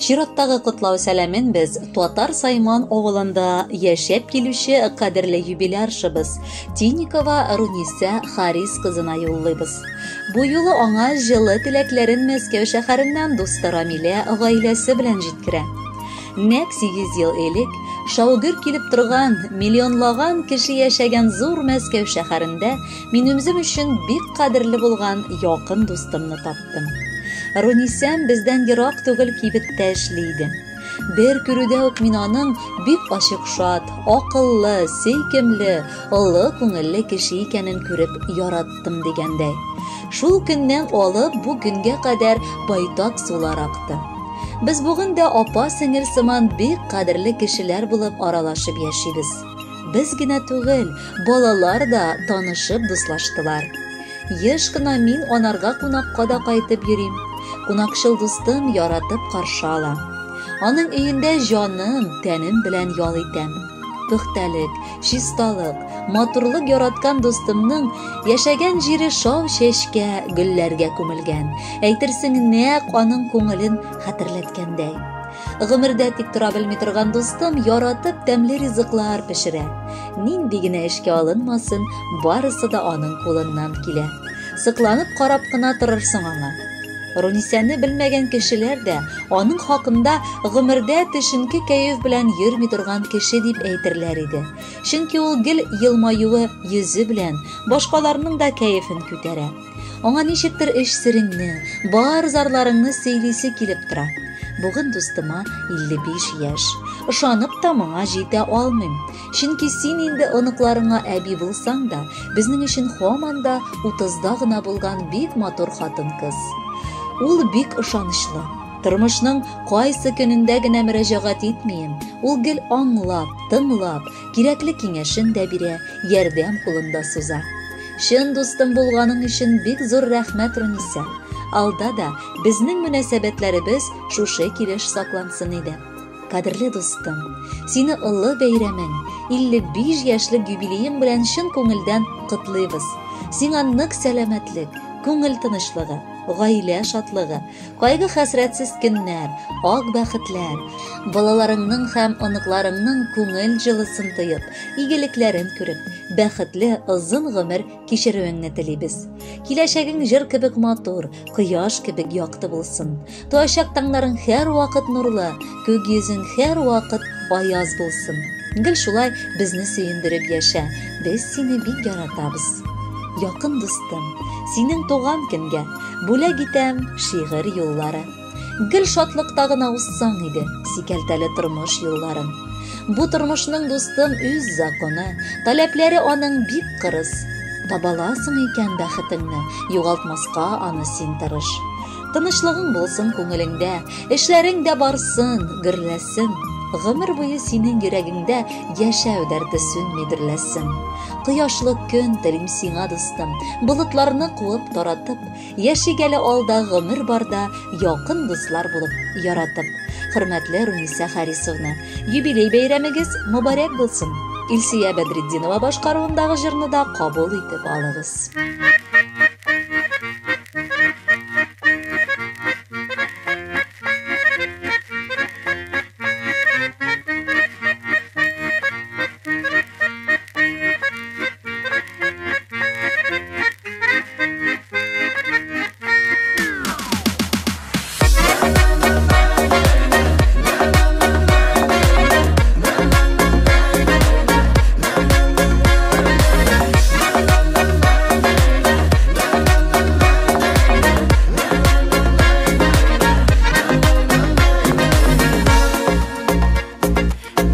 Чираттагы котлау сәламен без Татар Сайман авылында яшәп килүче кадерле юбиляршыбыз Тиникова Рунисә Харис кызына юллыйбыз. Бу юлы аңа җылы теләкләрен Мәскәү шәһәреннән дусты Рамилә гаиләсе белән җиткерә. Нәкъ 8 ел элек шау-гөр килеп торган, миллионлаган кеше яшәгән зур Мәскәү шәһәрендә мин үзем өчен бик кадерле булган якын дустымны таптым. Рунисәм бездән ерак түгел кибеттә эшли иде. Бер күрүдә үк мин аның бик ачык шат, акыллы, сөйкемле, олы күңелле кеше икәнен күреп яраттым дигәндәй. Шул көннән алып бу көнгә кадәр байтак сулар акты. Без бүген дә апа-сеңел сыман бик кадерле кешеләр булып аралашып яшибез. Без генә түгел, балалар да танышып дуслаштылар. Еш кына мин анарга кунакка да кайтып йөрим. Кунакчыл дустым яратып каршы ала. Аның өендә җаным, тәнем белән ял итәм. Пөхтәлек, чисталык, матурлык яраткан дустымның яшәгән җире шау чәчкә, гөлләргә күмелгән. Әйтерсең, нәкъ аның күңелен хәтерләткәндәй. Гомердә тик тора белми торган дустым яратып тәмле ризыклар пешерә. Нинди генә эшкә алынмасын, барысы да аның кулыннан килә. Сокланып карап кына торырсың аңа. Рунисәне белмәгән кешеләр дә аның хакында гомердә төшенке кәеф белән йөрми торган кеше дип әйтерләр иде. Чөнки ул гел елмаюы йөзе белән башкаларның да кәефен күтәрә. Аңа ничектер эч сереңне, бар зарларыңны сөйлисе килеп тора. Бүген дустыма 55 яшь. Ышанып та моңа җитә алмыйм. Чөнки син инде оныкларыңа әби булсаң да, безнең өчен һаман да утызда гына булган бик матур хатын-кыз. Ул бик ышанычлы. Тормышның кайсы көнендә генә мөрәҗәгать итмием, ул гел аңлап, тыңлап, кирәкле киңәшен дә бирә, ярдәм кулын да суза. Чын дустым булганың өчен бик зур рәхмәт, Рунисә. Алда да безнең мөнәсәбәтләребез шушы килеш саклансын иде. Кадерле дустым, сине олы бәйрәмең, 55 яшьлек юбилеең белән чын күңелдән котлыйбыз. Сиңа нык сәламәтлек, күңел тынычлыгы, гаилә шатлыгы, кайгы-хәсрәтсез көннәр, ак бәхетләр, балаларыңның һәм оныкларыңның күңел җылысын тоеп, игелекләрен күреп, бәхетле озын гомер кичерүеңне телибез. Киләчәгең җыр кебек матур, кояш кебек якты булсын. Туачак таңнарың һәрвакыт нурлы, күк йөзең һәрвакыт аяз булсын. Гел шулай безне сөендереп яшә. Без сине бик яратабыз. Якын дустым, синең туган көнгә бүләк итәм шигырь юллары. Гел шатлыкта гына узсаң иде сикәлтәле тормыш юлларын. Бу тормышның, дустым, үз законы, таләпләре аның бик кырыс. Табаласың икән бәхетеңне, югалтмаска аны син тырыш. Тынычлыгың булсын күңелеңдә, эшләрең дә барсын, гөрләсен. Гомер буе синең йөрәгеңдә яшәү дәрте сүнми дөрләсен. Кояшлы көн телим сиңа, дустым, болытларны куып таратып, яшик әле алда гомер барда якын дуслар булып яратып. Хөрмәтле Рунисә Харисовна, юбилей бәйрәмегез мөбарәк булсын. Илсөя Бәдретдинова башкаруындагы җырны да кабул итеп алыгыз.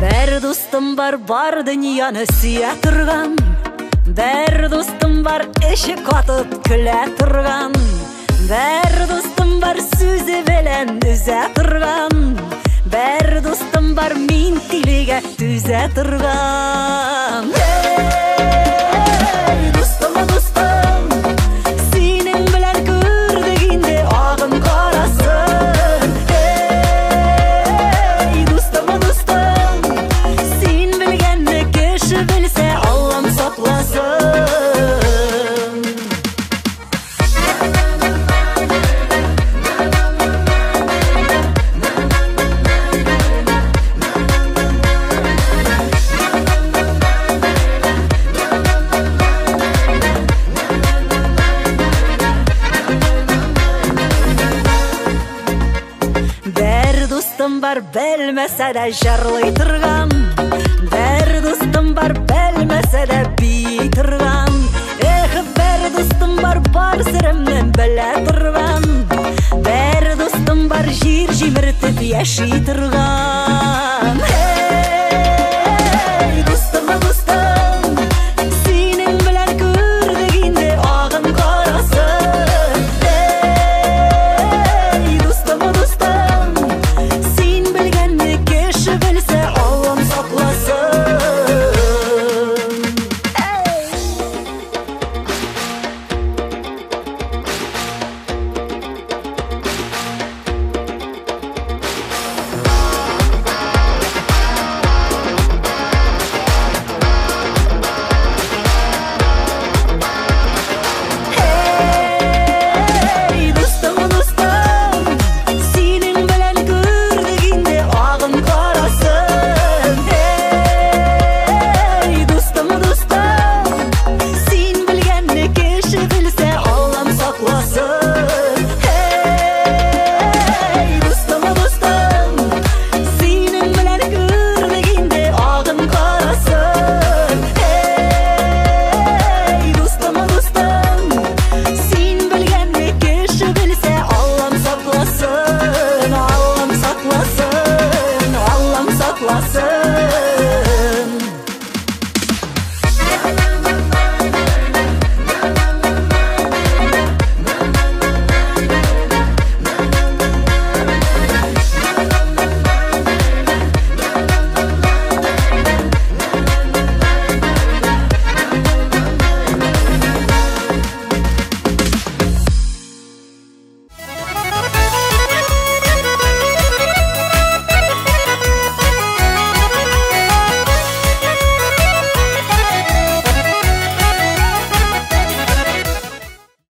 Бер дустым бар, бар дөньяны сөя торган. Бер дустым бар, эче катып көлә торган. Бер дустым бар, сүзе белән өзә торган. Бер дустым бар, мин тилегә түзә торган. Эй, дустым, дустым, синең белән күрдек инде агын карасын. Эй, дустым, дустым, син белгәнне кеше белсә, Аллам сакласын. бар, белмәсә дә җырлый торган. Бер дустым бар, белмәсә дә бии торган. Эх, бер дустым бар, бар серемне белә торган. Бер дустым бар, җир җимертеп яши торган.